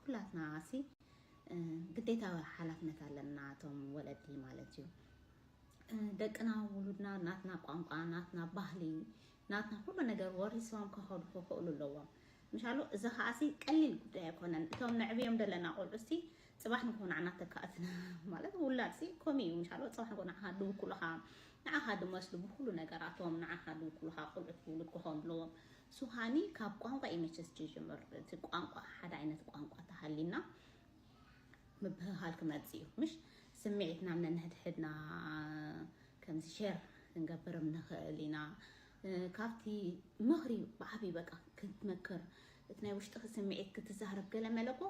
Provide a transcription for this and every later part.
ኩላትና ሲ ግዴታ ሓላፍነት ኣለና፣ እቶም ወለዲ ማለት እዩ። ደቅና ውሉድና ናትና ቋንቋ፣ ናትና ባህሊ፣ ናትና ኩሉ ነገር ወሪሶም ክኸዱ ክኽእሉ ኣለዎም። ምሻሎ እዚ ከዓሲ ቀሊል ጉዳይ ኣይኮነን። እቶም ነዕብዮም ዘለና ቆልዑ ሲ ጽባሕ ንግሆ ንዓና ተካእትና ማለት ውላድ ሲ ኮሚ እዩ። ምሻሎ ጽባሕ ንግሆ ንዓኻ ድውክሉኻ፣ ንዓኻ ድመስሉ ብኩሉ ነገራቶም ንዓኻ ድውክሉኻ ቆልዑ ትውልድ ክኾኑ ኣለዎም። ሱሃኒ ካብ ቋንቋ እዩ መቸስ ጅምር። እቲ ቋንቋ ሓደ ዓይነት ቋንቋ ተሃሊና ምብህሃል ክመጽእ እዩ። ምሽ ስምዒትና ነንሕድሕድና ከምዚ ሸር ክንገብርም ንኽእል ኢና። ካብቲ ምኽሪ ብዓብዩ በቃ ክትመክር፣ እቲ ናይ ውሽጥኺ ስምዒት ክትዛረብ ገለ መለኮ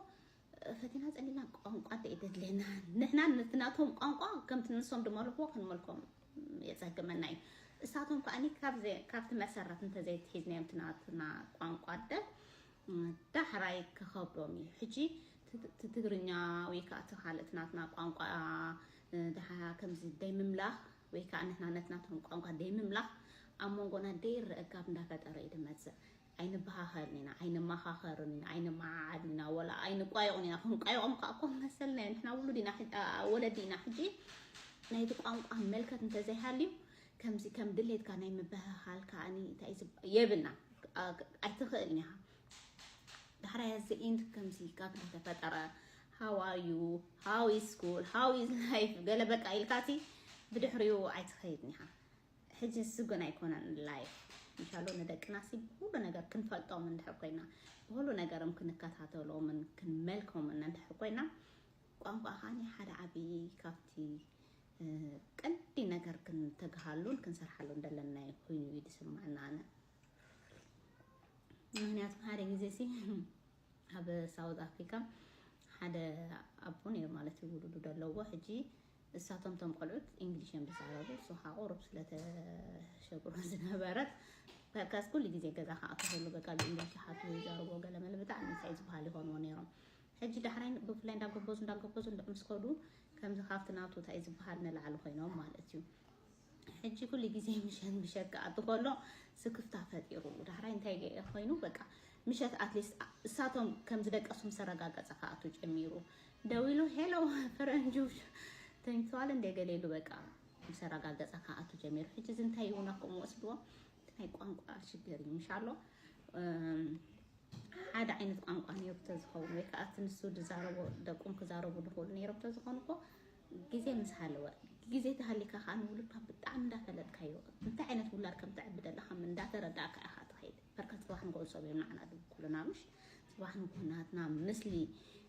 ፈቲና ጸሊና ቋንቋ እንተ የደድለና ንሕና ነቲ ናቶም ቋንቋ ከምቲ ንሶም ድመልኽዎ ክንመልኮም የጸግመና እዩ። እሳቶም ከዓኒ ካብቲ መሰረት እንተዘይትሒዝናዮም እቲ ናትና ቋንቋ ደ ዳሕራይ ክኸብዶም እዩ። ሕጂ ትግርኛ ወይ ከዓ እቲ ካልእ እቲ ናትና ቋንቋ ደሓ ከምዚ ደይምምላኽ ወይ ከዓ ንሕና ነቲ ናቶም ቋንቋ ደይምምላኽ ኣብ መንጎና ደይረአ ጋብ እንዳፈጠረ እዩ ድመፅእ። ኣይንበሃኸልን ኢና፣ ኣይንመኻኸርን ኢና፣ ኣይንመዓዓድን ኢና፣ ወላ ኣይንቋየቑን ኢና። ክንቋየቖም ከዓ እኮ መሰልና እዩ። ንሕና ውሉድ ኢና፣ ወለዲ ኢና። ሕጂ ናይቲ ቋንቋ መልከት እንተዘይሃልዩ ከምዚ ከም ድሌትካ ናይ ምብህሃል ከዓኒ እንታይ የብልና፣ ኣይትኽእልን ኢኻ። ዳሕራይ እዚ ኢንት ከምዚ ካብ ተፈጠረ how are you, how is school, how is life ገለ በቃ ኢልካሲ ብድሕሪኡ ኣይትኸይድን ኢኻ። ሕጂ እሱ ግን ኣይኮነን ላይፍ። እንሻሎ ንደቅናሲ ብኩሉ ነገር ክንፈልጦም እንድሕር ኮይና፣ ብኩሉ ነገርም ክንከታተሎምን ክንመልኮምን እንድሕር ኮይና፣ ቋንቋ ኻኒ ሓደ ዓብዪ ካብቲ ቀንዲ ነገር ክንተግሃሉን ክንሰርሓሉን ደለና ኮይኑ እዩ ዝስማዕና ኣነ። ምክንያቱ ሓደ ግዜ ሲ ኣብ ሳውዝ ኣፍሪካ ሓደ ኣቦ ነይሩ ማለት እዩ፣ ውሉዱ ደለዎ። ሕጂ እሳቶም ቶም ቆልዑት እንግሊሽ እዮም ዝዛረቡ። እሱ ከዓ ቁሩብ ስለተሸግሮ ዝነበረት በቃስ ኩሉ ግዜ ገዛ ከዓ ክህሉ በቃ ብእንግሊሽ ሓቱ ይዛረቦ ገለ መለ ብጣዕሚ እንታይ ዝበሃል ይኾንዎ ነይሮም። ሕጂ ዳሕራይ ብፍላይ እንዳጎበዙ እንዳጎበዙ ምስ ከዱ ከምዚ ካብቲ ናቱ እንታይ ዝበሃል ንላዕሊ ኮይኖም ማለት እዩ። ሕጂ ኩሉ ግዜ ምሸት ምሸት ክኣቱ ከሎ ስክፍታ ፈጢሩ ዳሕራይ እንታይ ገ- ኮይኑ በቃ ምሸት ኣትሊስት እሳቶም ከም ዝደቀሱ ምስ ኣረጋገጸ ክኣቱ ጀሚሩ። ደዊሉ ሄሎ ፈረንጁ ተኝተዋል እንደ ገሌሉ በቃ ምስ ኣረጋገጸ ክኣቱ ጀሚሩ። ሕጂ እዚ እንታይ ይውና ከምኡ ወስድዎ እቲ ናይ ቋንቋ ሽግር እዩ ምሻሎ። ሓደ ዓይነት ቋንቋ ነይሩ ተዝኸውን ወይ ከዓ እቲ ንሱ ዝዛረቦ ደቁም ክዛረቡ ዝኽእሉ ነይሮም ተዝኾኑ እኮ ግዜ ምስ ሃለወ ግዜ ተሃሊካ ከዓ ንውሉድካ ብጣዕሚ እንዳፈለጥካዮ እንታይ ዓይነት ውላድ ከም ተዕቢ ደለካ እንዳተረዳእካ ኢካ ትኸይድ። በርካ ፅባሕ ንጎል ሰብ እዮም ንዓና ድውክሉና ምሽ ፅባሕ ንጎ ናትና ምስሊ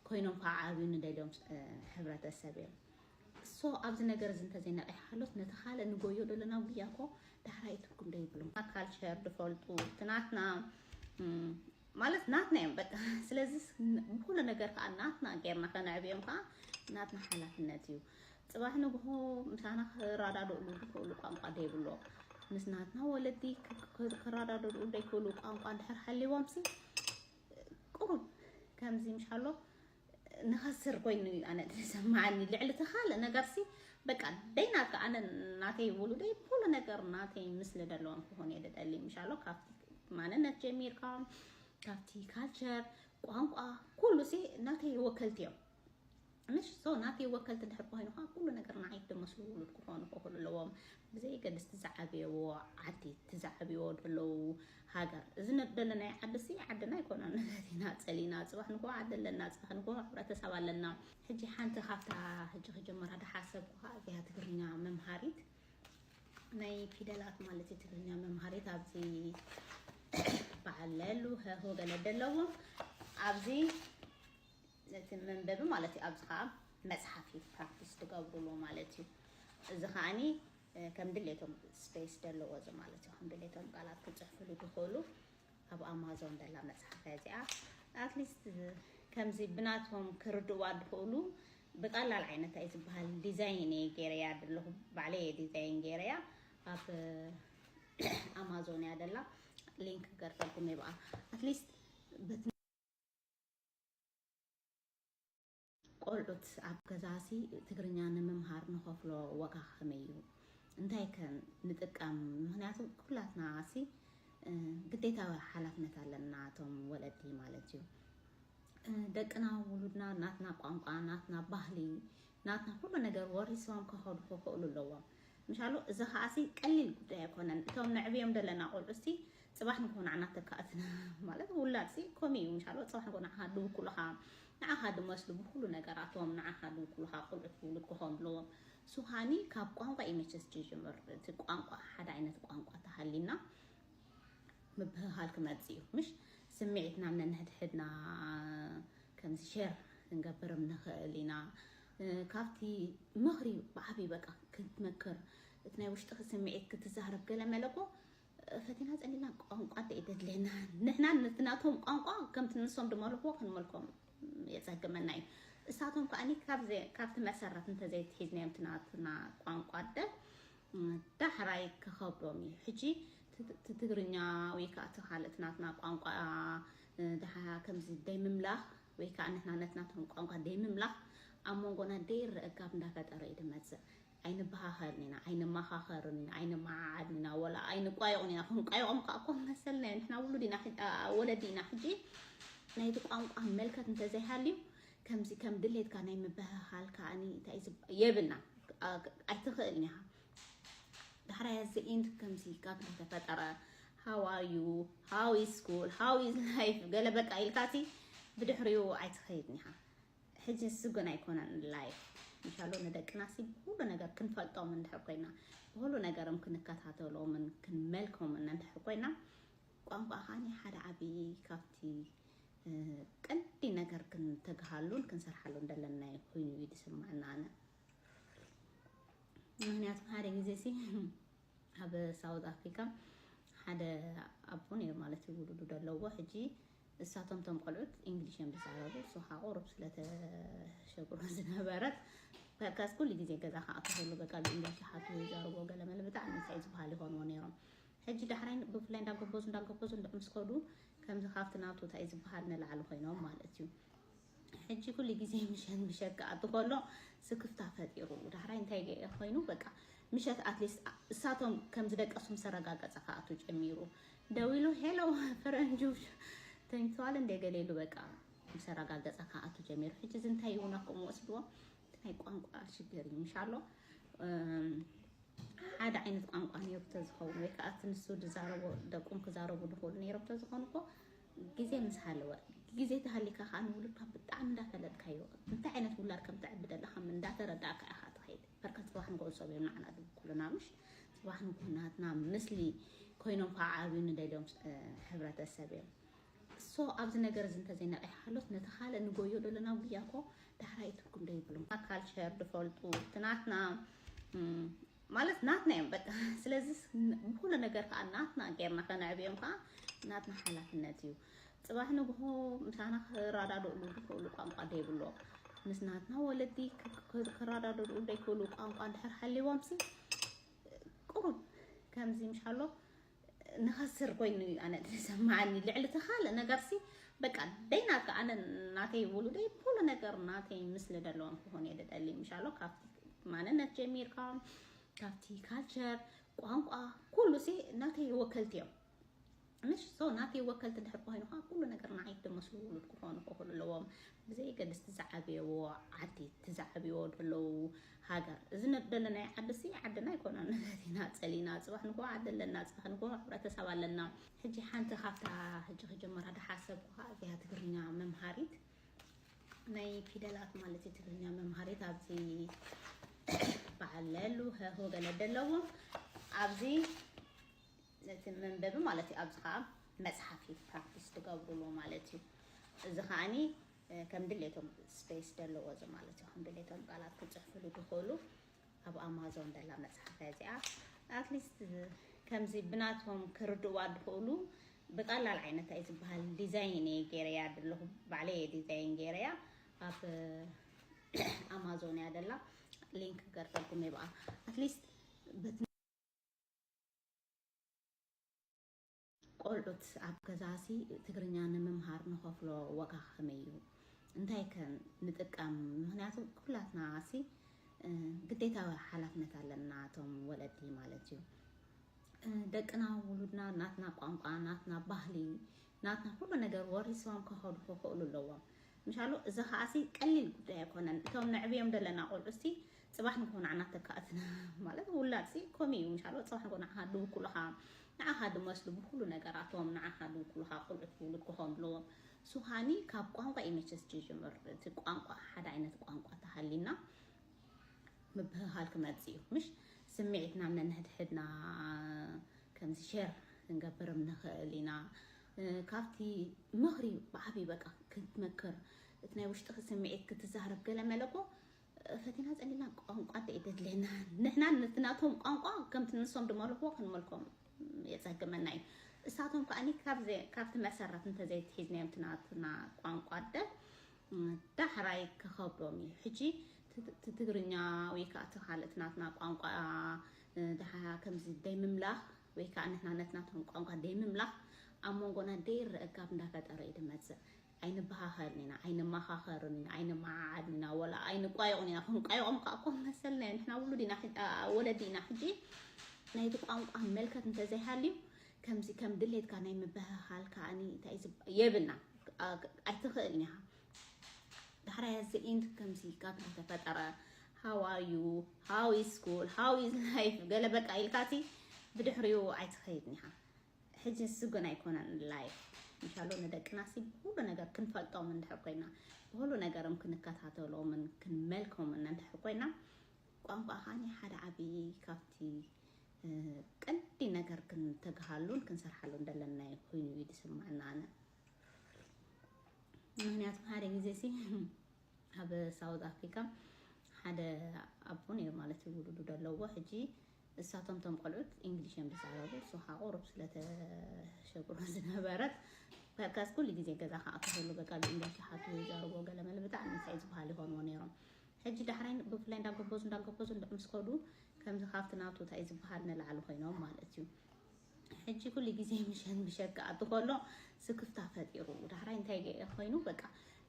ኮይኖም ከዓ ዓብዩ ንደልዮም ሕብረተሰብ እዮም። ሶ ኣብዚ ነገር እዚ እንተዘይነቂሕ ሃሎት ነቲ ካልእ ንጎዮ ዘለና ጉያ ኮ ዳሕራይ ትርጉም ዶ ይብሉ ካልቸር ድፈልጡ እቲ ናትና ማለት ናትና እዮም በቃ። ስለዚ ብኩሉ ነገር ከዓ ናትና ጌርና ከነዕብዮም ከዓ ናትና ሓላፍነት እዩ። ፅባሕ ንግሆ ምሳና ክራዳድእሉ ዝኽእሉ ቋንቋ ደይብሎ ምስ ናትና ወለዲ ክራዳድእሉ ደይክእሉ ቋንቋ እንድሕር ሃልዎም ሲ ቁሩብ ከምዚ ምሻሎ ንኸስር ኮይኑ እዩ ኣነ ዝሰማዓኒ ልዕሊ እቲ ካልእ ነገር ሲ በቃ ደይናት ኣነ ናተይ ውሉደይ ኩሉ ነገር ናተይ ምስሊ ደለዎም ክኾኑ እየ ደደሊ ምሻሎ ካብቲ ማንነት ጀሚርካ ካብቲ ካልቸር ቋንቋ ኩሉ ሲ ናተይ ወከልቲ እዮም። ምሽ ሶ ናተይ ወከልቲ እንድሕር ኮይኑ ከዓ ኩሉ ነገር ንዓይ ደመስሉ ውሉድ ክኾኑ ክኽእሉ ኣለዎም። ብዘየገድስ ትዝዓብየዎ ዓዲ ትዝዓብየዎ ዘለዉ ሃገር እዚ ነደለናይ ዓዲ ሲ ዓድና ኣይኮነን። ነቲና ፀሊና ፅባሕ ንኮ ዓዲ ኣለና ፅባሕ ንኮ ሕብረተሰብ ኣለና። ሕጂ ሓንቲ ካብታ ሕጂ ክጀመራ ዝሓሰብኩ ከዓ እዚኣ ትግርኛ መምሃሪት ናይ ፊደላት ማለት እዩ ትግርኛ መምሃሪት ኣብዚ በዓል ለሉ ሀሆ ገለ ደለዎም ኣብዚ ነቲ መንበቢ ማለት እዩ ኣብዚ ከዓ መፅሓፍ እዩ ፕራክቲስ ትገብሩሉ ማለት እዩ። እዚ ከዓኒ ከም ድሌቶም ስፔስ ደለዎ እዚ ማለት እዩ ከም ድሌቶም ቃላት ክፅሕፍሉ ድኽእሉ ኣብ ኣማዞን ደላ መፅሓፍ እያ እዚኣ ኣትሊስት ከምዚ ብናቶም ክርድዋ ድኽእሉ ብቀላል ዓይነት ኣይ ዝበሃል ዲዛይን እየ ገይረያ ደለኹ ባዕለይ እየ ዲዛይን ገይረያ ኣብ ኣማዞን እያ ደላ ሊንክ ገርፈልኩም ይብኣ ኣትሊስት በቲ ቆልዑት ኣብ ገዛሲ ትግርኛ ንምምሃር ንኸፍሎ ዋጋ ከመይ እዩ እንታይ ከ ንጥቀም ምክንያቱ ኩላትና ሲ ግዴታ ሓላፍነት ኣለና እቶም ወለዲ ማለት እዩ። ደቅና ውሉድና ናትና ቋንቋ፣ ናትና ባህሊ፣ ናትና ኩሉ ነገር ወሪሶም ክኸዱ ክኽእሉ ኣለዎም። ምሻሉ እዚ ከዓሲ ቀሊል ጉዳይ ኣይኮነን። እቶም ነዕብዮም ዘለና ቆልዑ እስቲ ጽባሕ ንግሆ ንዓና ተካእትና ማለት ውላድ ሲ ኮሚ እዩ። ምሻሉ ጽባሕ ንግሆ ንዓኻ ድውክሉኻ፣ ንዓኻ ድመስሉ ብኩሉ ነገራቶም ንዓኻ ድውክሉኻ ቆልዑት ውሉድ ክኾኑ ኣለዎም። ሱኻኒ ካብ ቋንቋ ኢመቸስ ጅምር። እቲ ቋንቋ ሓደ ዓይነት ቋንቋ ተሃሊና ምብህሃል ክመጽእ እዩ። ምሽ ስምዒትና ነንሕድሕድና ከምዚ ሼር ክንገብርም ንኽእል ኢና። ካብቲ ምኽሪ ብዓብዩ በቃ ክትመክር፣ እቲ ናይ ውሽጥኺ ስምዒት ክትዛረብ ገለ መለ እኮ ፈቲና ጸሊና ቋንቋ እንደ የድልየና ንሕና ነቲ ናቶም ቋንቋ ከምቲ ንሶም ድመልኽዎ ክንመልኮም የጸግመና እዩ። እሳቶም ከዓኒ ካብዚ ካብቲ መሰረት እንተዘይትሒዝናዮም እቲ ናትና ቋንቋ ደ ዳሕራይ ክኸብዶም እዩ። ሕጂ እቲ ትግርኛ ወይ ከዓ እቲ ካልእ እቲ ናትና ቋንቋ ደሓ ከምዚ ደይ ምምላኽ ወይ ከዓ ንሕና ነቲ ናቶም ቋንቋ ደይ ምምላኽ ኣብ መንጎና ደይ ርአጋብ እንዳፈጠረ እዩ ድመፅእ። ኣይንበሃኸልን ኢና፣ ኣይንመኻኸርን ኢና፣ ኣይንመዓዓድን ኢና፣ ወላ ኣይንቋየቑን ኢና። ክንቋየቖም ከዓ እኮ መሰልና እዩ። ንሕና ውሉድ ኢና፣ ሕጂ- ኣ- ወለዲ ኢና። ሕጂ ናይቲ ቋንቋ መልከት እንተዘይሃልዩ ከምዚ ከም ድሌትካ ናይ ምብህሃል ከዓኒ እንታይ እዩ ዝብ- የብልና። ኣ- ኣይትኽእልን ኢኻ። ዳሕራይ እዚ ኢንድ ከምዚ ካብ ተፈጠረ how are you, how is school, how is life ገለ በቃ ኢልካሲ ብድሕሪኡ ኣይትኸይድን ኢኻ። ሕጂ እሱ ግን ኣይኮነን ላይፍ። እንሻሎ ንደቅና ሲ ብኩሉ ነገር ክንፈልጦም እንድሕር ኮይና፣ ብኩሉ ነገርም ክንከታተሎምን ክንመልኮምን እንድሕር ኮይና፣ ቋንቋ ኸዓኒ ሓደ ዓብዪ ካብቲ እ፣ ቀንዲ ነገር ክንተግሃሉን ክንሰርሓሉን እንደለና ኮይኑ እዩ ዝስማዕና ኣነ። ምክንያቱ ሓደ ግዜ ሲ ኣብ ሳውት ኣፍሪካ ሓደ ኣቦ ነይሩ ማለት እዩ፣ ውሉዱ ዘለዎ። ሕጂ እሳቶም ቶም ቆልዑት ኢንግሊሽ እዮም ዝዛረቡ፣ እሱ ከዓ ቁሩብ ስለተሸግሮ ዝነበረት በቃ ኩሉ ግዜ ገዛ ክኣቱ ከሎ በቃ ብኢንግሊሽ ይሓቱ ይዛረቡ፣ ገለ መለ ብጣዕሚ እንታይ ዝበሃል ይኾንዎ ነይሮም። ሕጂ ዳሕራይ ብፍላይ እንዳጎበዙ እንዳጎበዙ ምስ ከዱ ከምዚ ካብቲ ናቱ እንታይ ዝበሃል ንላዕሊ ኮይኖም ማለት እዩ። ሕጂ ኩሉ ግዜ ምሸት ምሸት ክኣቱ ከሎ ስክፍታ ፈጢሩ ዳሕራይ እንታይ ገ- ኮይኑ በቃ ምሸት ኣትሊስት እሳቶም ከም ዝደቀሱ ምስ ኣረጋገጸ ክኣቱ ጀሚሩ። ደዊሉ ሄሎ ፈረንጁ ተኝተዋል እንደ ገለ ኢሉ በቃ ምስ ኣረጋገጸ ክኣቱ ጀሚሩ። ሕጂ እዚ እንታይ ይውና ከምኡ ወስድዎ ናይ ቋንቋ ሽግር እዩ ምሻሎ። ሓደ ዓይነት ቋንቋ ነይሩ ተዝኸውን ወይ ከዓ እቲ ንሱ ዝዛረቦ ደቁም ክዛረቡ ዝኽእሉ ነይሮም ተዝኾኑ እኮ ግዜ ምስ ሃለወ ግዜ ተሃሊካ ከዓ ንውሉድካ ብጣዕሚ እንዳፈለጥካዮ እንታይ ዓይነት ውላድ ከም ተዕቢ ዘለካ እንዳተረዳእካ ኢካ ትኸይድ። በርከት ፅባሕ ንጎ ሰብ እዮም ንዓና ዝብኩሉና ምሽ ፅባሕ ንጎ ናትና ምስሊ ኮይኖም ከዓ ዓብዩ ንደልዮም ሕብረተሰብ እዮም። ሶ ኣብዚ ነገር እዚ እንተዘይነቂሕካሎስ ነቲ ካልእ ንጎዮ ዘለና ጉያ እኮ ዳሕራይ ትርጉም ዶ ይብሉ ካልቸር ድፈልጡ እቲ ናትና ማለት ናትና እዮም በቃ። ስለዚ ብኩሉ ነገር ከዓ ናትና ጌርና ከነዕብዮም ከዓ ናትና ሓላፍነት እዩ። ፅባሕ ንግሆ ምሳና ክረዳድእሉ ዝኽእሉ ቋንቋ ደይብሎ ምስ ናትና ወለዲ ክረዳድእሉ ደይክእሉ ቋንቋ እንድሕር ሓልዎም ሲ ቁሩብ ከምዚ ምሻሎ ንኸስር ኮይኑ እዩ ኣነ ዝሰማዓኒ ልዕሊ እቲ ካልእ ነገር ሲ በቃ ደይናት ኣነ ናተይ ውሉደይ ኩሉ ነገር ናተይ ምስሊ ዘለዎም ክኾን እየ ደደሊ ምሻሎ ካብቲ ማንነት ጀሚርካ ካብቲ ካልቸር ቋንቋ ኩሉ ሲ ናተይ ወከልቲ እዮም ምሽ ሶ ናተይ ወከልቲ ድሕር ኮይኑ ከዓ ኩሉ ነገር ንዓይ ደመስሉ ውሉድ ክኾኑ ክኽእሉ ኣለዎም ብዘየገድስ ትዝዓብየዎ ዓዲ ትዝዓብየዎ ዘለዉ ሃገር እዚ ዘለና ናይ ዓዲ ሲ ዓድና ኣይኮነን ነቲና ፀሊና ፅባሕ ንኮ ዓዲ ኣለና ፅባሕ ንኮ ሕብረተሰብ ኣለና ሕጂ ሓንቲ ካብታ ሕጂ ክጀመራ ድሓሰብኩ ከዓ እዚኣ ትግርኛ መምሃሪት ናይ ፊደላት ማለት እዩ ትግርኛ መምሃሪት ኣብዚ በዓል ለሉ ሀሆ ገለ ደለዎም ኣብዚ ነቲ መንበቢ ማለት እዩ ኣብዚ ከዓ መፅሓፍ እዩ ፕራክቲስ ትገብርሉ ማለት እዩ እዚ ከዓኒ ከም ድሌቶም ስፔስ ዘለዎ እዚ ማለት እዩ ከም ድሌቶም ቃላት ክፅሕፍሉ ትኽእሉ ኣብ ኣማዞን ደላ መፅሓፍ እዚኣ ኣትሊስት ከምዚ ብናቶም ክርድዋ ድኽእሉ ብቀላል ዓይነት ኣይ ዝበሃል ዲዛይን እየ ገይረያ ኣለኹ ባዕለየ ዲዛይን ገይረያ ኣብ ኣማዞን እያ ደላ ሊንክ ገርፈልኩም ይብኣ ኣትሊስት ቆልዑት ኣብ ገዛሲ ትግርኛ ንምምሃር ንኸፍሎ ዋጋ ከመይ እዩ እንታይ ከ ንጥቀም ምክንያቱ ኩላትና ሲ ግዴታዊ ሓላፍነት ኣለና እቶም ወለዲ ማለት እዩ ደቅና ውሉድና ናትና ቋንቋ ናትና ባህሊ ናትና ኩሉ ነገር ወሪሶም ከኸዱ ክኽእሉ ኣለዎም ምሻሎ እዚ ከዓሲ ቀሊል ጉዳይ ኣይኮነን። እቶም ነዕብዮም ዘለና ቆልዑ እስቲ ጽባሕ ንግሆ ንዓና ተካእትና ማለት ውላድ ሲ ኮሚ እዩ። ምሻሎ ጽባሕ ንግሆ ንዓኻ ድውኩልኻ ንዓኻ ድመስሉ ብኩሉ ነገራቶም ንዓኻ ድውኩልኻ ቆልዑት ውሉድ ክኾኑ ኣለዎም። ሱሃኒ ካብ ቋንቋ እዩ መቸስ ጅምር። እቲ ቋንቋ ሓደ ዓይነት ቋንቋ ተሃሊና ምብህሃል ክመጽእ እዩ። ምሽ ስምዒትና ነንሕድሕድና ከምዚ ሸር ክንገብርም ንኽእል ኢና። ካብቲ ምኽሪ ብዓብዪ በቃ ክትመክር እቲ ናይ ውሽጥኺ ስምዒት ክትዛረብ ገለ መለ እኮ ፈቲና ጸሊና ቋንቋ ደይ ደድለና ንሕና ነቲ ናቶም ቋንቋ ከምቲ ንሶም ድመልኽዎ ክንመልኮም የጸግመና እዩ። እሳቶም ከዓኒ ካብቲ መሰረት እንተዘይትሒዝናዮም እቲ ናትና ቋንቋ ደ ዳሕራይ ክኸብዶም እዩ። ሕጂ ትትግርኛ ወይ ከዓ እቲ ካልእ ናትና ቋንቋ ድሓ ከምዚ ደይምምላኽ ወይ ከዓ ንሕና ነትናቶም ቋንቋ ደይምምላኽ ኣብ መንጎና ደይረ እጋብ እንዳፈጠረ እዩ ድመፅእ። ኣይንበሃኸልን ኢና፣ ኣይንመኻኸርን ኢና፣ ኣይንመዓዓድን ኢና፣ ወላ ኣይንቋየቑን ኢና። ክንቋየቖም ከዓ እኮ መሰልና እዩ። ንሕና ውሉድ ኢና፣ ወለዲ ኢና። ሕጂ ናይቲ ቋንቋ መልከት እንተዘይሃልዩ ከምዚ ከም ድሌትካ ናይ ምብህሃል ከዓኒ እንታይ የብልና። ኣይትኽእልን ኢኻ። ዳሕራይ እዚ ኢንት ከምዚ ጋብ እንተፈጠረ how are you, how is school, how is life ገለ በቃ ኢልካሲ ብድሕሪኡ ኣይትኸይድን ኢኻ። ሕጂ እሱ ግን ኣይኮነን ላይፍ። እንሻሎ ንደቅናሲ ብኩሉ ነገር ክንፈልጦም እንድሕር ኮይና፣ ብኩሉ ነገርም ክንከታተሎምን ክንመልኮምን እንድሕር ኮይና፣ ቋንቋ ከዓኒ ሓደ ዓብዪ ካብቲ ቀንዲ ነገር ክንተግሃሉን ክንሰርሓሉን ደለና ኮይኑ እዩ ዝስማዕና ኣነ። ምክንያቱ ሓደ ግዜ ሲ ኣብ ሳውዝ ኣፍሪካ ሓደ ኣቦ ነይሩ ማለት እዩ ውሉዱ ደለዎ። ሕጂ እሳቶም ቶም ቆልዑት እንግሊሽ እዮም ዝዛረቡ። እሱ ከዓ ቁሩብ ስለተሸግሮ ዝነበረት በቃስ ኩሉ ግዜ ገዛ ከዓ ክህሉ በቃ ብእንግሊሽ ሓቱ ይዛረብዎ ገለ መለ ብጣዕሚ እንታይ ዝበሃል ይኾንዎ ነይሮም። ሕጂ ዳሕራይ ብፍላይ እንዳገበዙ እንዳገበዙ ምስ ከዱ ከምዚ ካብቲ ናቱ እንታይ ዝበሃል ንላዕሊ ኮይኖም ማለት እዩ። ሕጂ ኩሉ ግዜ ምሸት ምሸት ክኣቱ ከሎ ስክፍታ ፈጢሩ ዳሕራይ እንታይ ኮይኑ በቃ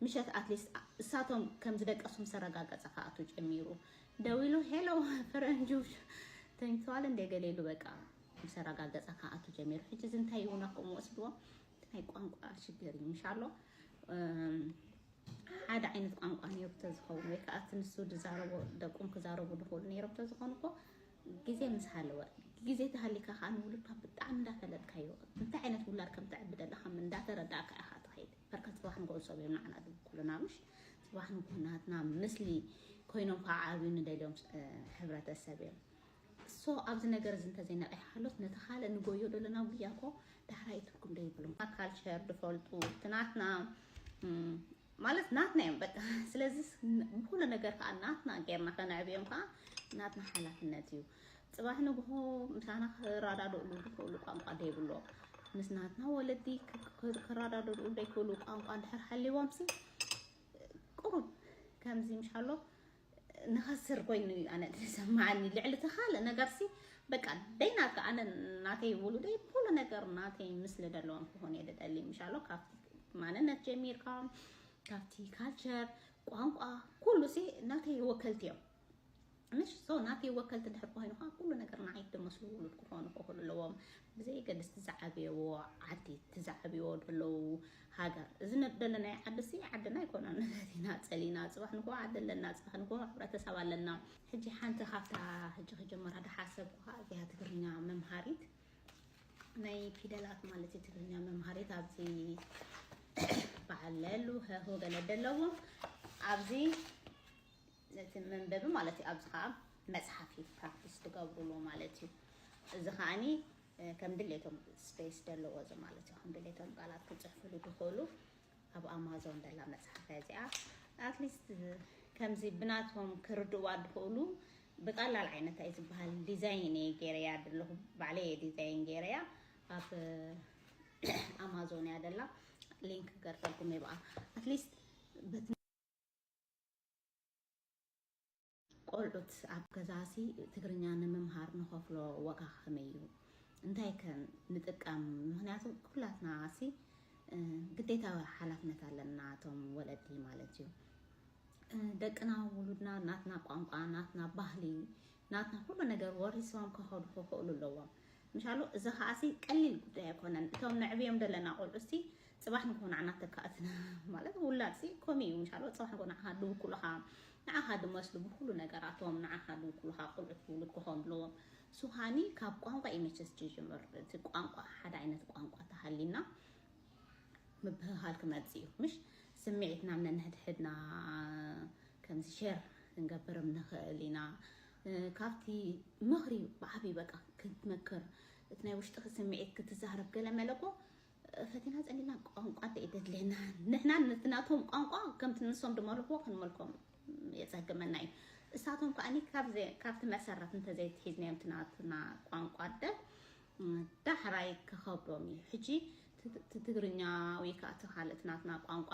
ምሸት ኣትሊስት እሳቶም ከም ዝደቀሱ ምስ ኣረጋገጸ ክኣቱ ጀሚሩ። ደዊሉ ሄሎ ፈረንጁ ተኝተዋል እንደ ገሌሉ በቃ ምስ ኣረጋገጸ ክኣቱ ጀሚሩ። ሕጂ እዚ እንታይ ይውና ከምኡ ወስድዎ ናይ ቋንቋ ሽግር እዩ ምሻሎ። ሓደ ዓይነት ቋንቋ ነይሩ ተዝኸውን ወይ ከዓ እቲ ንሱ ዝዛረቦ ደቁም ክዛረቡ ዝኽእሉ ነይሮም ተዝኾኑ እኮ ግዜ ምስ ሃለወ ግዜ ተሃሊካ ከዓ ንውሉድካ ብጣዕሚ እንዳፈለጥካዮ እንታይ ዓይነት ውላድ ከም ተዕቢ ደለካ እንዳተረዳእካ ኢካ ትኸይድ። በርከት ጽባሕ ንጎ ሰብ እዮም ንዓና ዝብኩሉና ምሽ ጽባሕ ንጎ ናትና ምስሊ ኮይኖም ከዓ ዓብዩ ንደልዮም ሕብረተሰብ እዮም። ሶ ኣብዚ ነገር እዚ እንተዘይነቂሓ ሃሎት ነቲ ካልእ ንጎዮ ዘለና ጉያ ኮ ዳሕራይ ትርጉም ዶ ይብሎም ካልቸር ድፈልጡ እቲ ናትና ማለት ናትና እዮም በቃ። ስለዚ ብኩሉ ነገር ከዓ ናትና ጌርና ከነዕብዮም ከዓ ናትና ሓላፍነት እዩ። ፅባሕ ንግሆ ምሳና ክረዳድእሉ ዝኽእሉ ቋንቋ ደይብሎ ምስ ናትና ወለዲ ክረዳድእሉ ዘይክእሉ ቋንቋ እንድሕር ሓሊዎም ሲ ቁሩብ ከምዚ ምሻሎ ንኸስር ኮይኑ እዩ ኣነ ዝሰማዓኒ ልዕሊ እቲ ካልእ ነገር ሲ በቃ ደይናትካ ኣነ ናተይ ውሉደይ ኩሉ ነገር ናተይ ምስሊ ዘለዎም ክኾን እየ ደደሊ ምሻሎ ካብቲ ማንነት ጀሚርካ ካብቲ ካልቸር ቋንቋ ኩሉ ሲ ናተይ ወከልቲ እዮም ምሽ ሶ ናተይ ወከልቲ ድሕር ኮይኑ ከዓ ኩሉ ነገር ንዓይ ደመስሉ ውሉድ ክኾኑ ክኽእሉ ኣለዎም ብዘየገድስ ትዝዓበየዎ ዓዲ ትዝዓበየዎ ዘለዉ ሃገር እዚ ደለናይ ዓዲ ሲ ዓድና ኣይኮነን ነቲና ፀሊና ፅባሕ ንኮ ዓዲ ኣለና ፅባሕ ንኮ ሕብረተሰብ ኣለና ሕጂ ሓንቲ ካብታ ሕጂ ክጀመራ ድሓሰብኩ ከዓ እዚኣ ትግርኛ መምሃሪት ናይ ፊደላት ማለት እዩ ትግርኛ መምሃሪት ኣብዚ በዓል ለሉ ሀሁ ገለ ደለዎም ኣብዚ ነቲ መንበቢ ማለት እዩ ኣብዚ ከዓ መፅሓፍ እዩ ፕራክቲስ ትገብሩሉ ማለት እዩ እዚ ከዓኒ ከም ድሌቶም ስፔስ ዘለዎ እዚ ማለት እዩ ከም ድሌቶም ቃላት ክፅሕፍሉ ዝኽእሉ ኣብ ኣማዞን ደላ መፅሓፍ እዚኣ ኣትሊስት ከምዚ ብናቶም ክርድዋ ዝኽእሉ ብቀላል ዓይነት ኣይ ዝበሃል ዲዛይን እየ ገይረያ ዘለኹ ባዕለየ ዲዛይን ገይረያ ኣብ ኣማዞን እያ ደላ ሊንክ ገርፈልኩም ይብኣ ኣትሊስት በቲ ቆልዑት ኣብ ገዛሲ ትግርኛ ንምምሃር ንኸፍሎ ዋጋ ከመይ እዩ እንታይ ከ ንጥቀም ምክንያቱ ኩላትና ሲ ግዴታ ሓላፍነት ኣለና እቶም ወለዲ ማለት እዩ ደቅና ውሉድና ናትና ቋንቋ ናትና ባህሊ ናትና ኩሉ ነገር ወሪሶም ክኸዱ ክኽእሉ ኣለዎም ምሻሉ እዚ ከዓሲ ቀሊል ጉዳይ ኣይኮነን እቶም ነዕብዮም ዘለና ቆልዑ ሲ ጽባሕ ንግሆ ንዓና ተካእትና ማለት ውላድ ሲ ኮሚ እዩ ምሻሎ። ጽባሕ ንግሆ ንዓኻ ድውኩልኻ፣ ንዓኻ ድመስሉ ብኩሉ ነገራቶም ንዓኻ ድውኩልኻ፣ ቆልዑት ውሉድ ክኾኑ ኣለዎም። ሱሃኒ ካብ ቋንቋ እዩ መቸስ ጅምር። እቲ ቋንቋ ሓደ ዓይነት ቋንቋ ተሃሊና ምብህሃል ክመጽእ እዩ። ምሽ ስምዒትና ነንሕድሕድና ከምዚ ሼር ክንገብርም ንኽእል ኢና። ካብቲ ምኽሪ ብዓብዩ በቃ ክትመክር፣ እቲ ናይ ውሽጥኺ ስምዒት ክትዛረብ ገለ መለኮ ፈቲና ጸሊና ቋንቋ እንተ የደድለየና ንሕና ነቲ ናቶም ቋንቋ ከምቲ ንሶም ድመልኽዎ ክንመልኮም የጸግመና እዩ። እሳቶም ከኣኒ ካብቲ መሰረት እንተዘይትሒዝናዮም እቲ ናትና ቋንቋ ደ ዳሕራይ ክኸብዶም እዩ። ሕጂ ትግርኛ ወይ ከዓ እቲ ካልእ እቲ ናትና ቋንቋ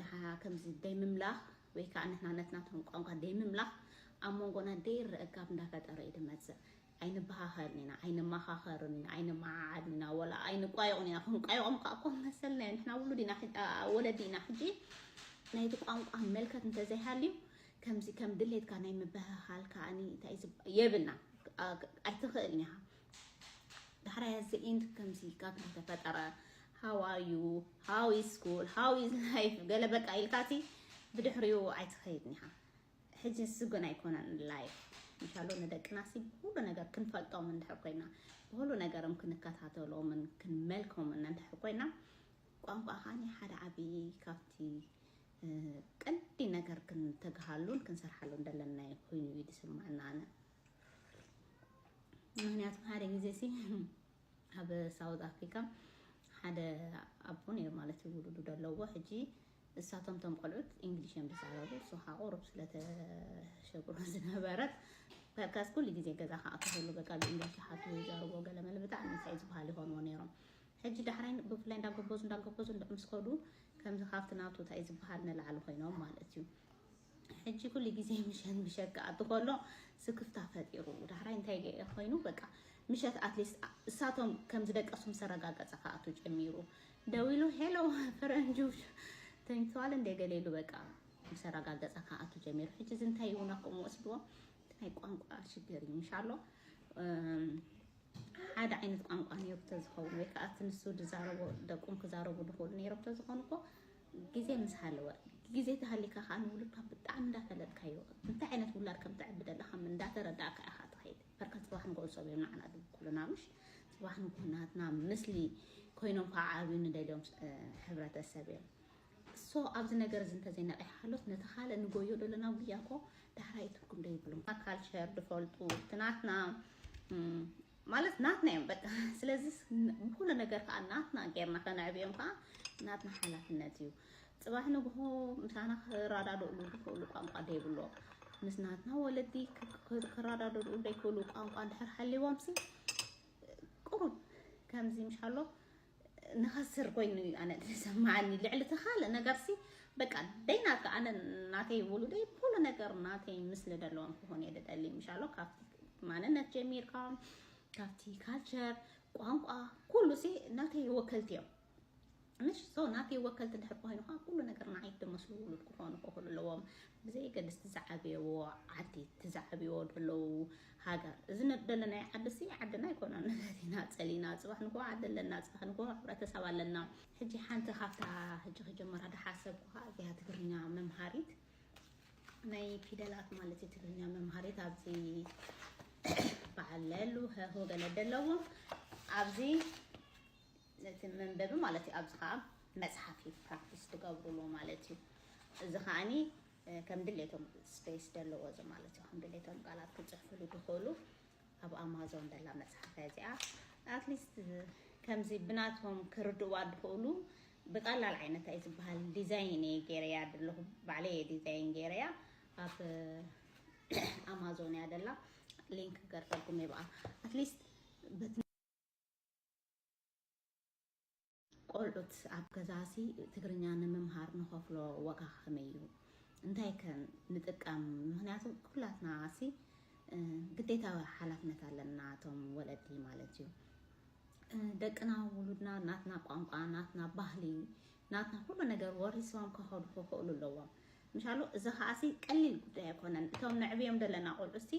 ድሓ ከምዚ ደይምምላኽ ወይ ከዓ ንሕና ነቲ ናቶም ቋንቋ ደይምምላኽ ኣብ መንጎና ደይረእጋብ እንዳፈጠረ እዩ ድመጽእ። ኣይንበሃኸልን ኢና፣ ኣይንመኻኸርን ኢና፣ ኣይንመዓዓድን ኢና፣ ወላ ኣይንቋየቑን ኢና። ክንቋየቖም ከዓ እኮ መሰልና እዩ። ንሕና ውሉድ ኢና፣ ወለዲ ኢና። ሕጂ ናይቲ ቋንቋ መልከት እንተዘይሃልዩ ከምዚ ከም ድሌትካ ናይ ምብህሃል ከኣኒ እንታይ የብልና፣ ኣይትኽእልን ኢኻ። ዳሕራይ እዚ ኢንድ ከምዚ ጋግ ተፈጠረ። How are you? How is school? How is life? ገለ በቃ ኢልካሲ ብድሕሪኡ ኣይትኸይድን ኢኻ። ሕጂ እሱ ግን ኣይኮነን ላይፍ። እንሻሎ ንደቅናሲ ብኩሉ ነገር ክንፈልጦም እንድሕር ኮይና፣ ብኩሉ ነገርም ክንከታተሎምን ክንመልኮምን እንድሕር ኮይና፣ ቋንቋ ኻኒ ሓደ ዓብዪ ካብቲ ቀንዲ ነገር ክንተግሃሉን ክንሰርሓሉን እንደለና ኮይኑ እዩ ዝስማዕና ኣነ። ምክንያቱ ሓደ ግዜ ሲ ኣብ ሳውት ኣፍሪካ ሓደ ኣቦ ነይሩ ማለት እዩ፣ ውሉዱ ደለዎ። ሕጂ እሳቶም ቶም ቆልዑት እንግሊሽ እዮም ዝዛረቡ። እሱ ከዓ ቁሩብ ስለተሸግሮ ዝነበረት በቃስ ኩሉ ግዜ ገዛ ከዓ ክህሉ በቃ ብእንግሊሽ ሓቱ ይዛረቦ ገለ መለ ብጣዕሚ እንታይ ዝበሃል ይኾንዎ ነይሮም። ሕጂ ዳሕራይ ብፍላይ እንዳጎበዙ እንዳጎበዙ ምስ ከዱ ከምዚ ካብቲ ናቱ እንታይ ዝበሃል ንላዕሊ ኮይኖም ማለት እዩ። ሕጂ ኩሉ ግዜ ምሸት ምሸት ክኣቱ ከሎ ስክፍታ ፈጢሩ ዳሕራይ እንታይ ገ- ኮይኑ በቃ ምሸት ኣትሊስት እሳቶም ከም ዝደቀሱ ምስ ኣረጋገጸ ክኣቱ ጀሚሩ። ደዊሉ ሄሎ ፈረንጁ ተኝተዋል እንደ ገሌሉ በቃ ምስ ኣረጋገጸ ክኣቱ ጀሚሩ። ሕጂ እዚ እንታይ ይውና ከምኡ ወስድዎ ናይ ቋንቋ ሽግር እዩ ምሻሎ። ሓደ ዓይነት ቋንቋ ነይሩ ተዝኸውን ወይ ከዓ እቲ ንሱ ዝዛረቦ ደቁም ክዛረቡ ዝኽእሉ ነይሮም ተዝኾኑ እኮ ግዜ ምስ ሃለወ ግዜ ተሃሊካ ከዓ ንውሉድካ ብጣዕሚ እንዳፈለጥካዮ እንታይ ዓይነት ውላድ ከም ተዕቢ ደለካ እንዳተረዳእካ ኢካ ትኸይድ። በርካ ፅባሕ ንጎል ሰብ እዮም ንዓና ዝብኩሉና ምሽ ፅባሕ ንጎል ናትና ምስሊ ኮይኖም ከዓ ዓብዩ ንደልዮም ሕብረተሰብ እዮም። ሶ ኣብዚ ነገር እዚ እንተዘይነቂሓ ሃሎት ነቲ ካልእ ንጎዮ ዘለና ጉያ እኮ ዳሕራይ ትርጉም ዶ ይብሉም ካልቸር ድፈልጡ እቲ ናትና ማለት ናትና እዮም በቃ። ስለዚ ብኩሉ ነገር ከዓ ናትና ጌርና ከነዕብዮም ከዓ ናትና ሓላፍነት እዩ። ፅባሕ ንግሆ ምሳና ክረዳድእሉ ዝኽእሉ ቋንቋ ደይብሎ ምስ ናትና ወለዲ ክረዳድእሉ ደይክእሉ ቋንቋ እንድሕር ሓልዎም ሲ ቁሩብ ከምዚ ምሻሎ ንኸስር ኮይኑ እዩ ኣነ ዝሰማዓኒ። ልዕሊ እቲ ካልእ ነገር ሲ በቃ ደይናት ኣነ ናተይ ውሉደይ ኩሉ ነገር ናተይ ምስሊ ዘለዎም ክኾን እየ ደደሊ ምሻሎ ካብቲ ማንነት ጀሚርካ ካብቲ ካልቸር ቋንቋ ኩሉ ሲ ናተይ ወከልቲ እዮም። ምሽ ሶ ናተይ ወከልቲ ድሕር ኮይኑ ከዓ ኩሉ ነገር ንዓይ ደመስሉ ውሉድ ክኾኑ ክኽእሉ ኣለዎም። ብዘየገድስ ትዛዓብየዎ ዓዲ ትዛዓብዎ ዘለዉ ሃገር እዚ ደለናይ ዓዲ ሲ ዓድና ኣይኮነን። ነጋቲና ፀሊና ፅባሕ ንኮ ዓዲ ኣለና ፅባሕ ንኮ ሕብረተሰብ ኣለና። ሕጂ ሓንቲ ካብታ ሕጂ ክጀመራ ድሓሰብኩ ከዓ እዚኣ ትግርኛ መምሃሪት ናይ ፊደላት ማለት እዩ ትግርኛ መምሃሪት ኣብዚ በዓል ለሉ ሀሆ ገለ ደለዎ ኣብዚ ነቲ መንበቢ ማለት እዩ ኣብዚ ከዓ መፅሓፍ እዩ ፕራክቲስ ትገብሩሉ ማለት እዩ። እዚ ከዓኒ ከም ድሌቶም ስፔስ ደለዎ እዚ ማለት እዩ ከም ድሌቶም ቃላት ክፅሕፍሉ ድኽእሉ ኣብ ኣማዞን ደላ መፅሓፍ እያ እዚኣ። ኣትሊስት ከምዚ ብናቶም ክርድዋ ድኽእሉ ብቀላል ዓይነት ኣይ ዝበሃል ዲዛይን እየ ገይረያ ደለኹ ባዕለይ እየ ዲዛይን ገይረያ ኣብ ኣማዞን እያ ደላ ሊንክ ገርፈልኩም እየ ብኣ ኣትሊስት ቆልዑት ኣብ ገዛሲ ትግርኛ ንምምሃር ንኸፍሎ ዋጋ ከመይ እዩ? እንታይ ከ ንጥቀም? ምክንያቱ ኩላትና ሲ ግዴታ ሓላፍነት ኣለና እቶም ወለዲ ማለት እዩ። ደቅና ውሉድና ናትና ቋንቋ ናትና ባህሊ ናትና ኩሉ ነገር ወሪሶም ከኸዱ ክኽእሉ ኣለዎም። ምሻሉ እዚ ከዓሲ ቀሊል ጉዳይ ኣይኮነን። እቶም ነዕብዮም ዘለና ቆልዑ ሲ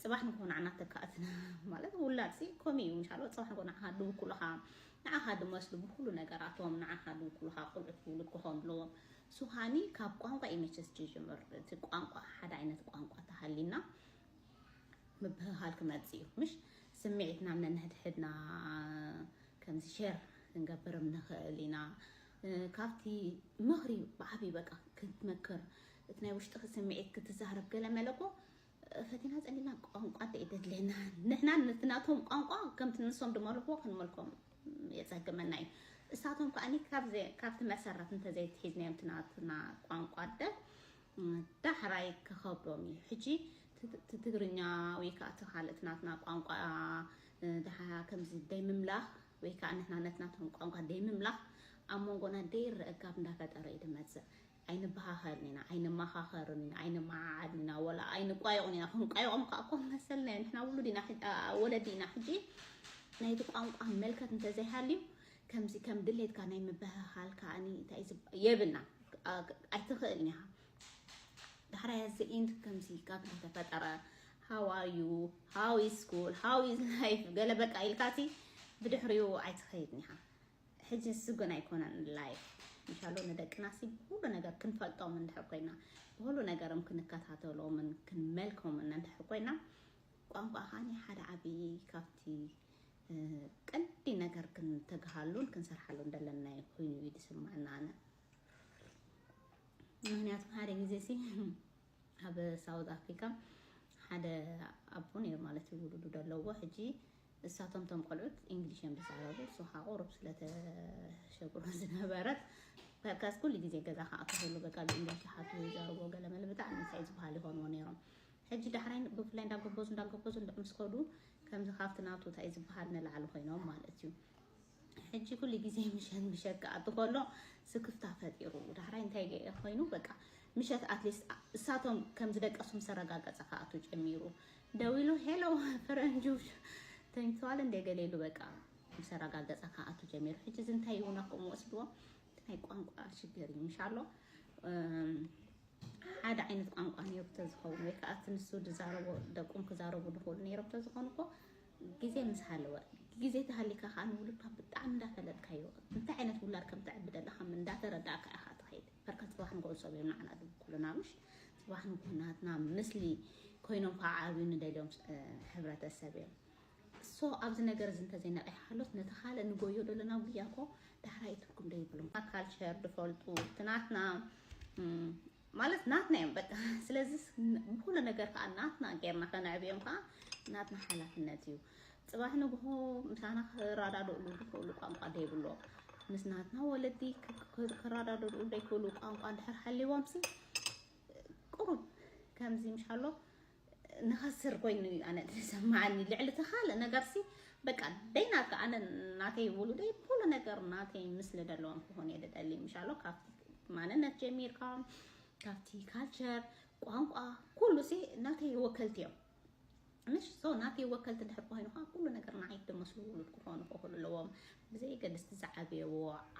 ፅባሕ ንኮ ንዓና ተካእትና ማለት ውላድ ሲ ኮሚ እዩ። ምሻሉ ፅባሕ ንኮ ንዓኻ ድውኩልኻ ንዓኻ ድመስሉ ብኩሉ ነገራቶም፣ ንዓኻ ድውክሉኻ ቁልዑት ውሉድ ክኾኑ ኣለዎም። ሱሃኒ ካብ ቋንቋ እዩ መቸስ ዝጅምር። እቲ ቋንቋ ሓደ ዓይነት ቋንቋ ተሃሊና ምብህሃል ክመጽእ እዩ። ምሽ ስምዒትና ነንሕድሕድና ከምዚ ሸር ክንገብርም ንኽእል ኢና። እ፣ ካብቲ ምኽሪ ብዓቢ በቃ ክትመክር፣ እቲ ናይ ውሽጥኺ ስምዒት ክትዛረብ ገለ መለኮ ፈቲና ጸሊና ቋንቋ ደይ ደድለና። ንሕና ነቲ ናቶም ቋንቋ ከምቲ ንሶም ድመልኽዎ ክንመልኮም የጸግመና እዩ። እሳቶም ከኣኒ ካብዚ፣ ካብቲ መሰረት እንተዘይትሒዝናዮም እቲ ናትና ቋንቋ ደ ዳሕራይ ክኸብዶም እዩ። ሕጂ ት-፣ ት-፣ ትግርኛ ወይ ከዓ እቲ ካልእ እቲ ናትና ቋንቋ፣ እ፣ ደሓ ከምዚ ደይ ምምላኽ ወይ ከዓ ንሕና ነቲ ናቶም ቋንቋ ደይ ምምላኽ ኣብ መንጎና ደይ ርአጋብ እንዳፈጠረ እዩ ድመጽእ። ኣይንበሃኸልን ኢና፣ ኣይንመኻኸርን ኢና፣ ኣይንመዓዓድን ኢና፣ ወላ ኣይንቋየቑን ኢና። ክንቋየቖም ከዓ እኮ መሰልና እዩ። ንሕና ውሉድ ኢና፣ ሕጂ፣ ኣ-፣ ወለዲ ኢና። ሕጂ ናይቲ ቋንቋ መልከት እንተዘይሃልዩ፣ ከምዚ ከም ድሌትካ ናይ ምብህሃል ከኣኒ እንታይ ዝብ-፣ የብልና። ኣ-፣ ኣይትኽእልን ኢኻ። ዳሕራይ እዚ ኢንት ከምዚ ካብ ተፈጠረ፣ how are you? How is school? How is life? ገለ በቃ ኢልካሲ ብድሕሪኡ ኣይትኸይድን ኢኻ። ሕጂ እሱ ግን ኣይኮነን ላይፍ። እንሻሎ ንደቅና ሲ ብኩሉ ነገር ክንፈልጦም እንድሕር ኮይና፣ ብኩሉ ነገርም ክንከታተሎምን ክንመልኮምን እንድሕር ኮይና፣ ቋንቋ ኻኒ ሓደ ዓቢ ካብቲ፣ እ፣ ቀንዲ ነገር ክንተግሃሉን ክንሰርሓሉን ደለና ኮይኑ እዩ ዝስምዓና ኣነ። ምኽንያቱ ሓደ ግዜ ሲ ኣብ ሳውዝ ኣፍሪካ ሓደ ኣቦ ነይሩ ማለት እዩ፣ ውሉዱ ደለዎ። ሕጂ እሳቶም ቶም ቆልዑት እንግሊሽ እዮም ዝዛረቡ። እሱ ከዓ ቁሩብ ስለተሸግሮ ዝነበረት፣ በቃ ኩሉ ግዜ ገዛ ከዓ ክህሉ በቃ ብእንግሊሽ ሓቱ ይዛረቡ፣ ገለ መለ ብጣዕሚ እንታይ ዝበሃል ይኾንዎ ነይሮም። ሕጂ ዳሕራይ ብፍላይ እንዳጎበዙ እንዳጎበዙ ምስ ከዱ ከምዚ ካብቲ ናቱ እንታይ ዝበሃል ንላዕሊ ኮይኖም ማለት እዩ። ሕጂ ኩሉ ግዜ ምሸት ምሸት ክኣቱ ከሎ ስክፍታ ፈጢሩ። ዳሕራይ እንታይ ገ-፣ ኮይኑ በቃ ምሸት ኣትሊስት እሳቶም ከም ዝደቀሱ ምስ ኣረጋገጸ ክኣቱ ጀሚሩ። ደዊሉ፣ "ሄሎ ፈረንጁ ተኝተዋል እንደ?" ገለ ኢሉ በቃ ምስ ኣረጋገጸ ክኣቱ ጀሚሩ። ሕጂ እዚ እንታይ ይሁን ኣኩም ወስድዎ? እቲ ናይ ቋንቋ ሽግር እዩ። ምሻሎ፣ እም፣ ሓደ ዓይነት ቋንቋ ነይሩ ተዝኸውን ወይ ከዓ እቲ ንሱ ዝዛረቦ ደቁም ክዛረቡ ዝኽእሉ ነይሮም ተዝኾኑ እኮ ግዜ ምስ ሃለወ፣ ግዜ ተሃሊካ ከዓ ንውሉድካ ብጣዕሚ እንዳፈለጥካዮ እንታይ ዓይነት ውላድ ከም ተዕቢ ደለኻ እንዳተረዳእካ ኢኻ ትኸይድ። በርካ ጽባሕ ንግሆ ሰብ እዮም ንዓና ዝብኩሉና፣ ምሽ? ጽባሕ ንግሆ ናትና ምስሊ ኮይኖም ከዓ ዓብዩ ንደልዮም፣ እ፣ ሕብረተሰብ እዮም። ሶ ኣብዚ ነገር እዚ እንተዘይነቒሕካሎስ ነቲ ካልእ ንጎዮ ዘለና ጉያ እኮ ዳሕራይ ትርጉም ዶ ይብሉም። ካልቸር ድፈልጡ እቲ ናትና፣ እም፣ ማለት ናትና እዮም በቃ። ስለዚ ስ-፣ ን-፣ ብኩሉ ነገር ከዓ ናትና ጌርና ከነዕብዮም ከዓ ናትና ሓላፍነት እዩ። ጽባሕ ንግሆ ምሳና ክረዳድእሉ ዝኽእሉ ቋንቋ ደይብሎም። ምስ ናትና ወለዲ ክ-፣ ክ-፣ ክረዳድእሉ ደይክእሉ ቋንቋ እንድሕር ሃልይዎም ሲ ቁሩብ ከምዚ ምሻሎ ንኸስር ኮይኑ እዩ ኣነ ዝሰማዓኒ። ልዕሊ እቲ ካልእ ነገር ሲ በቃ ደይ ናትካ ኣነ ናተይ ውሉደይ ብኩሉ ነገር ናተይ ምስሊ ደለዎም ክኾኑ እየ ደደሊ። ምሻሎ ካብቲ ማንነት ጀሚርካ፣ ካብቲ ካልቸር፣ ቋንቋ፣ ኩሉ ሲ ናተይ ወከልቲ እዮም። ምሽ ሶ ናተይ ወከልቲ እንድሕር ኮይኑ ከዓ ኩሉ ነገር ንዓይ ደመስሉ ውሉድ ክኾኑ ክኽእሉ ኣለዎም። ብዘይገድስ እቲ ዝዓበየዎ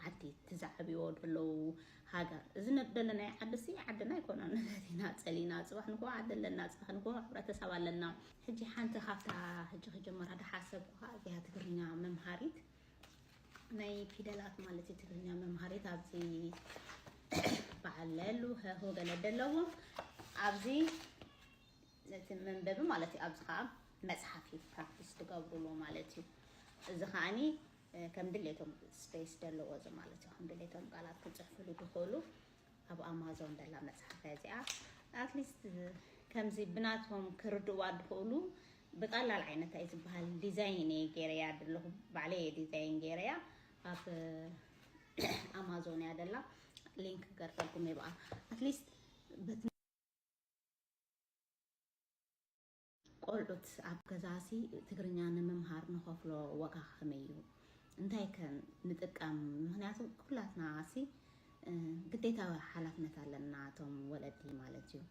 ዓዲ፣ እቲ ዝዓበየዎ ዘለዉ ሃገር። እዚ ንደለናዮ ዓዲ ሲ ዓድና ኣይኮነን። ነጋቲና ጸሊና፣ ጽባሕ ንግሆ ዓዲ ኣለና፣ ጽባሕ ንግሆ ሕብረተሰብ ኣለና። ሕጂ ሓንቲ ካብታ ሕጂ ክጀመራ ዝሓሰብኩ ከዓ እዚኣ ትግርኛ መምሃሪት፣ ናይ ፊደላት ማለት እዩ፣ ትግርኛ መምሃሪት ኣብዚ በዓል ለሉ፣ ሀሁ ገለ ደለዎ። ኣብዚ ነቲ መንበቢ ማለት እዩ። ኣብዚ ከዓ መጽሓፍ እዩ ፕራክቲስ ትገብሩሉ ማለት እዩ። እዚ ከዓኒ፣ እ፣ ከም ድሌቶም ስፔስ ደለዎ እዚ ማለት እዩ። ከም ድሌቶም ቃላት ክጽሕፍሉ ድኽእሉ ኣብ ኣማዞን ደላ መጽሓፍ እያ እዚኣ። ኣትሊስት ከምዚ ብናቶም ክርድዋ ድኽእሉ ብቀላል ዓይነት ኣይ ዝበሃል ዲዛይን እየ ገይረያ ደለኹ። ባዕለይ እየ ዲዛይን ገይረያ። ኣብ ኣማዞን እያ ደላ። ሊንክ ገርፈልኩም እየ ብኣ። ኣትሊስት በቲ ቆልዑት ኣብ ገዛሲ ትግርኛ ንምምሃር ንኸፍሎ ዋጋ ከመይ እዩ? እንታይ ከ ንጥቀም? ምኽንያቱ ኩላትና ሲ፣ እ፣ ግዴታ ሓላፍነት ኣለና፣ እቶም ወለዲ ማለት እዩ።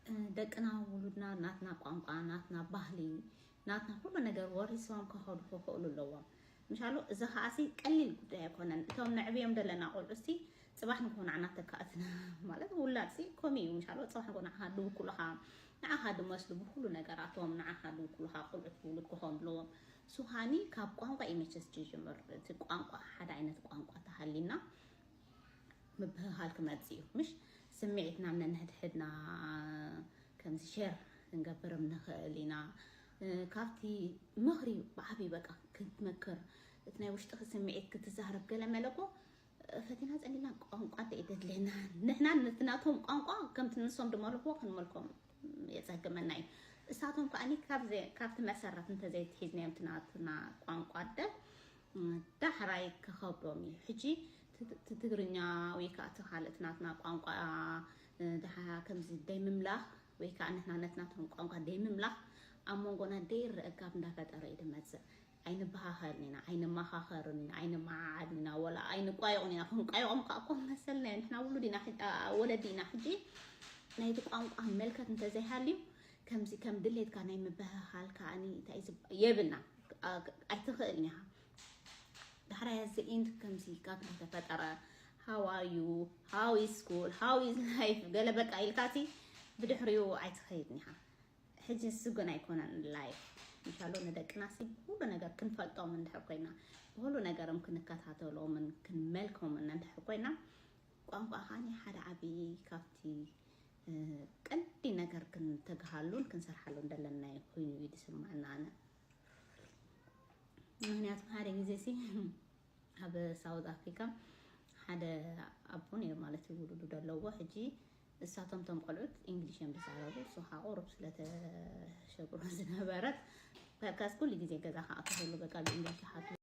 እ፣ ደቅና፣ ውሉድና ናትና ቋንቋ፣ ናትና ባህሊ፣ ናትና ኩሉ ነገር ወሪሶም ክኸዱ ክኽእሉ ኣለዎም። ምሻሉ እዚ ከዓሲ ቀሊል ጉዳይ ኣይኮነን። እቶም ነዕብዮም ዘለና ቆልዑ ሲ ጽባሕ ንግሆ ንዓና ተካእትና ማለት ውላድ ሲ ከምኡ እዩ። ምሻሉ ጽባሕ ንግሆ ንዓኻ ድውክሉኻ፣ ንዓኻ ድመስሉ ብኩሉ ነገራቶም ንዓኻ ድውክሉኻ ቆልዑት ውሉድ ክኾኑ ኣለዎም። ሱሃኒ ካብ ቋንቋ እዩ መቸስ ዝጅምር። እቲ ቋንቋ ሓደ ዓይነት ቋንቋ ተሃሊና ምብህሃል ክመጽእ እዩ። ምሽ ስምዒትና ነንሕድሕድና ከምዚ ሸር ክንገብርም ንኽእል ኢና። ካብቲ ምኽሪ ብዓብዩ በቃ ክትመክር፣ እቲ ናይ ውሽጥኺ ስምዒት ክትዛረብ ገለ መለኮ ፈቲና ጸሊና ቋንቋ እንተ ተድልየና ንሕና ነቲ ናቶም ቋንቋ ከምቲ ንሶም ድመልክዎ ክንመልኮም የጸግመና እዩ። እሳቶም ከኣኒ ካብቲ መሰረት እንተዘይትሒዝናዮም ትናትና ቋንቋ ደ ዳሕራይ ክኸብዶም እዩ። ሕጂ ትግርኛ ወይ ከዓ እቲ ካልእ ትናትና ቋንቋ ደሓ ከምዚ ደይምምላኽ ወይ ከዓ ንሕና ነትናቶም ቋንቋ ደይምምላኽ ኣብ መንጎና ደይረእጋብ እንዳፈጠረ እዩ ድመጽእ። ኣይንበሃኸልን ኢና፣ ኣይንመኻኸርን ኢና፣ ኣይንመዓዓድን ኢና፣ ወላ ኣይንቋየቑን ኢና። ክንቋየቖም ከዓ እኮ መሰልና እዩ። ንሕና ውሉድ ኢና፣ ወለዲ ኢና። ሕጂ ናይቲ ቋንቋ መልከት እንተዘይሃልዩ ከምዚ ከም ድሌትካ ናይ ምብህሃል ከኣኒ እንታይ የብልና። ኣይትኽእልን ኢኻ። ዳሕራይ እዚ ኢንድ ከምዚ ካብ ተፈጠረ how are you, how is school, how is life ገለ በቃ ኢልካሲ ብድሕሪኡ ኣይትኸይድን ኢኻ። ሕጂ ስጉን ኣይኮነን ላይፍ። እንሻሎ ንደቅና ሲ ብኩሉ ነገር ክንፈልጦም እንድሕር ኮይና፣ ብኩሉ ነገርም ክንከታተሎምን ክንመልኮምን እንድሕር ኮይና፣ ቋንቋ ኻኒ ሓደ ዓብዪ ካብቲ ቀንዲ ነገር ክንተግሃሉን ክንሰርሓሉን ደለና ኮይኑ እዩ ዝስማዕና ኣነ። ምክንያቱ ሓደ ግዜ ሲ ኣብ ሳውት ኣፍሪካ ሓደ ኣቦ ነይሩ ማለት እዩ፣ ውሉዱ ደለዎ። ሕጂ እሳቶም ቶም ቆልዑት እንግሊሽ እዮም ዝዛረቡ። እሱ ከዓ ቁሩብ ስለተሸግሮ ዝነበረት በቃ ኩሉ ግዜ ገዛ ከኣተሉ በቃ ብእንግሊሽ ይሓቱ።